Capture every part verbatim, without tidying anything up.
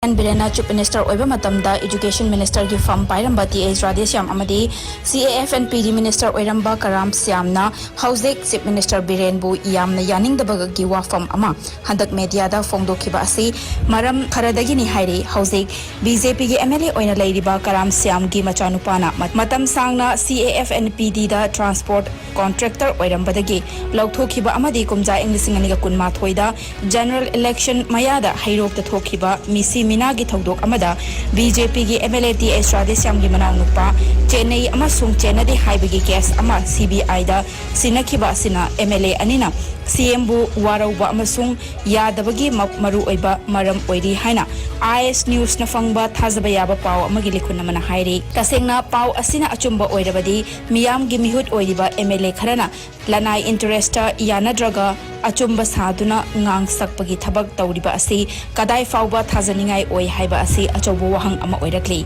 And ꯕꯤꯔꯦꯟꯅ Chief Minister ꯑꯣꯏꯕ ꯃꯇꯝꯗ Education Ministerꯒꯤ ꯐꯝ ꯄꯥꯏꯔꯝꯕ ꯇꯤ ꯑꯩꯆ ꯔꯥꯙꯦꯁ꯭ꯌꯥꯝ ꯑꯃꯗꯤ C A F and P D Minister ꯑꯣꯏꯔꯝꯕ ꯀꯔꯥꯝ ꯁ꯭ꯌꯥꯝꯅ ꯍꯧꯖꯤꯛ Chief Minister ꯕꯤꯔꯦꯟꯕꯨ ꯌꯥꯝꯅ ꯌꯥꯅꯤꯡꯗꯕꯒꯤ ꯋꯥꯐꯝ ꯑꯃ ꯍꯟꯗꯛ mediaꯗ ꯐꯣꯡꯗꯣꯛꯈꯤꯕ ꯑꯁꯤ ꯃꯔꯝ ꯈꯔꯗꯒꯤꯅꯤ ꯍꯥꯏꯔꯤ꯫ ꯍꯧꯖꯤꯛ BJPꯒꯤ MLA ꯑꯣꯏꯅ ꯂꯩꯔꯤꯕ ꯀꯔꯥꯝ ꯁ꯭ꯌꯥꯝꯒꯤ ꯃꯆꯥꯅꯨꯄꯥꯅ ꯃ-, ꯃꯇꯝ ꯁꯥꯡꯅ C A F and P Dꯗ transport contractor ꯑꯣꯏꯔꯝꯕꯗꯒꯤ ꯂꯧꯊꯣꯛꯈꯤꯕ ꯑꯃꯗꯤ ꯀꯨꯝꯖꯥ ꯏꯪ ꯂꯤꯁꯤꯡ ꯑꯅꯤꯒ ꯀꯨꯟꯃꯥꯊꯣꯏꯗ general election ꯃꯌꯥꯗ ꯍꯩꯔꯣꯛꯇ ꯊꯣꯛꯈꯤꯕ ꯃꯤꯁꯤ ꯃꯤꯅꯥꯒꯤ ꯊꯧꯗꯣꯛ ꯑꯃꯗ BJPꯒꯤ MLA ꯇꯤ ꯑꯩꯆ ꯔꯥꯙꯦꯁ꯭ꯌꯥꯝꯒꯤ ꯃꯅꯥꯎꯅꯨꯄꯥ ꯆꯦꯟꯅꯩ ꯑꯃꯁꯨꯡ ꯆꯦꯟꯅꯗꯦ ꯍꯥꯏꯕꯒꯤ case ꯑꯃ CBIꯗ ꯁꯤꯟꯅꯈꯤꯕ ꯑꯁꯤꯅ MLA ꯑꯅꯤꯅ CMꯕꯨ ꯋꯥꯔꯧꯕ ꯑꯃꯁꯨꯡ ꯌꯥꯗꯕꯒꯤ ꯃ-, ꯃꯔꯨꯑꯣꯏꯕ ꯃꯔꯝ ꯑꯣꯏꯔꯤ ꯍꯥꯏꯅ I S Newsꯅ ꯐꯪꯕ ꯊꯥꯖꯕ ꯌꯥꯕ ꯄꯥꯎ ꯑꯃꯒꯤ ꯂꯤꯈꯨꯟ ꯑꯃꯅ ꯍꯥꯏꯔꯤ꯫ ꯇꯁꯦꯡꯅ ꯄꯥꯎ ꯑꯁꯤꯅ ꯑꯆꯨꯝꯕ ꯑꯣꯏꯔꯕꯗꯤ ꯃꯤꯌꯥꯝꯒꯤ ꯃꯤꯍꯨꯠ ꯑꯣꯏꯔꯤꯕ MLA ꯈꯔꯅ ꯂꯅꯥꯏ interestꯇ ꯌꯥꯅꯗ꯭ꯔꯒ ꯑꯆꯨꯝꯕ ꯁꯥꯗꯨꯅ ꯉꯥꯡ ꯁꯛꯄꯒꯤ ꯊꯕꯛ ꯇꯧꯔꯤꯕ ꯑꯁꯤ ꯀꯗꯥꯏ ꯐꯥꯎꯕ ꯊꯥꯖꯅꯤꯡꯉꯥꯏ ꯑꯣꯏ ꯍꯥꯏꯕ ꯑꯁꯤ ꯑꯆꯧꯕ ꯋꯥꯍꯪ ꯑꯃ ꯑꯣꯏꯔꯛꯂꯤ꯫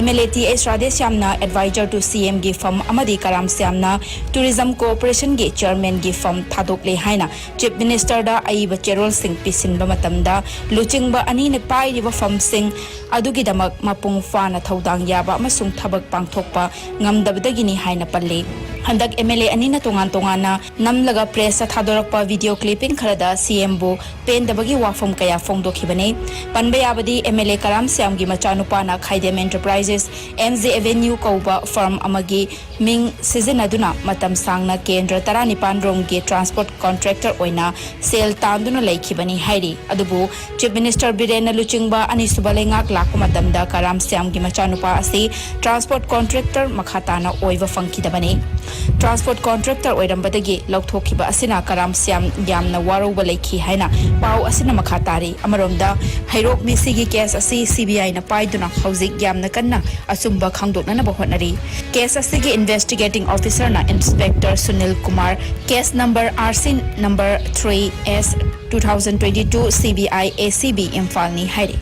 MLA ꯇꯤ ꯑꯩꯆ ꯔꯥꯙꯦꯁ꯭ꯌꯥꯝꯅ advisor to CMꯒꯤ ꯐꯝ ꯑꯃꯗꯤ ꯀꯔꯥꯝ ꯁ꯭ꯌꯥꯝꯅ Tourism Corporationꯒꯤ chairmanꯒꯤ ꯐꯝ ꯊꯥꯗꯣꯛꯂꯦ ꯍꯥꯏꯅ Chief Ministerꯗ ꯑꯏꯕ ꯆꯦꯔꯣꯜꯁꯤꯡ ꯄꯤꯁꯤꯟꯕ ꯃꯇꯝꯗ ꯂꯨꯆꯤꯡꯕ ꯑꯅꯤꯅ ꯄꯥꯏꯔꯤꯕ ꯐꯝꯁꯤꯡ ꯑꯗꯨꯒꯤꯗꯃꯛ ꯃꯄꯨꯡ ꯐꯥꯅ ꯊꯧꯗꯥꯡ ꯌꯥꯕ ꯑꯃꯁꯨꯡ ꯊꯕꯛ ꯄꯥꯡꯊꯣꯛꯄ ꯉꯝꯗꯕꯗꯒꯤꯅꯤ ꯍꯥꯏꯅ ꯄꯜꯂꯤ꯫ ꯍꯟꯗꯛ MLA ꯑꯅꯤꯅ ꯇꯣꯉꯥꯟ ꯇꯣꯉꯥꯟꯅ ꯅꯝꯂꯒ pressꯇ ꯊꯥꯗꯣꯔꯛꯄ video clipping ꯈꯔꯗ CMꯕꯨ ꯄꯦꯟꯗꯕꯒꯤ ꯋꯥꯐꯝ ꯀꯌꯥ ꯐꯣꯡꯗꯣꯛꯈꯤꯕꯅꯤ꯫ ꯄꯟꯕ ꯌꯥꯕꯗꯤ MLA ꯀꯔꯥꯝ ꯁ꯭ꯌꯥꯝꯒꯤ ꯃꯆꯥꯅꯨꯄꯥꯅ ꯈꯥꯏꯗꯦꯝ Enterprises, M J Avenue ꯀꯧꯕ firm ꯑꯃꯒꯤ ꯃꯤꯡ ꯁꯤꯖꯤꯟꯅꯗꯨꯅ ꯃꯇꯝ ꯁꯥꯡꯅ ꯀꯦꯟꯗ꯭ꯔ ꯇꯔꯥꯅꯤꯄꯥꯟ ꯔꯣꯝꯒꯤ transport contractor ꯑꯣꯏꯅ ꯁꯦꯜ ꯇꯥꯟꯗꯨꯅ ꯂꯩꯈꯤꯕꯅꯤ ꯍꯥꯏꯔꯤ꯫ ꯑꯗꯨꯕꯨ Chief Minister ꯕꯤꯔꯦꯟꯅ ꯂꯨꯆꯤꯡꯕ ꯑꯅꯤꯁꯨꯕ ꯂꯩꯉꯥꯛ ꯂꯥꯛꯄ ꯃꯇꯝꯗ ꯀꯔꯥꯝ ꯁ꯭ꯌꯥꯝꯒꯤ ꯃꯆꯥꯅꯨꯄꯥ ꯑꯁꯤ transport contractor ꯃꯈꯥ ꯇꯥꯅ ꯑꯣꯏꯕ ꯐꯪꯈꯤꯗꯕꯅꯤ꯫ Transport contractor ꯑꯣꯏꯔꯝꯕꯗꯒꯤ ꯂꯧꯊꯣꯛꯈꯤꯕ ꯑꯁꯤꯅ ꯀꯔꯥꯝ ꯁ꯭ꯌꯥꯝ ꯌꯥꯝꯅ ꯋꯥꯔꯧꯕ ꯂꯩꯈꯤ ꯍꯥꯏꯅ ꯄꯥꯎ ꯑꯁꯤꯅ ꯃꯈꯥ ꯇꯥꯔꯤ꯫ ꯑꯃꯔꯣꯝꯗ ꯍꯩꯔꯣꯛ ꯃꯤꯁꯤꯒꯤ case ꯑꯁꯤ CBIꯅ ꯄꯥꯏꯗꯨꯅ ꯍꯧꯖꯤꯛ ꯌꯥꯝꯅ ꯀꯟꯅ ꯑꯆꯨꯝꯕ ꯈꯪꯗꯣꯛꯅꯅꯕ ꯍꯣꯠꯅꯔꯤ꯫ Case ꯑꯁꯤꯒꯤ investigating officerꯅ Inspector Sunil Kumar, case number R C number three S two thousand twenty-two, CBI ACB ꯏꯝꯐꯥꯜꯅꯤ ꯍꯥꯏꯔꯤ꯫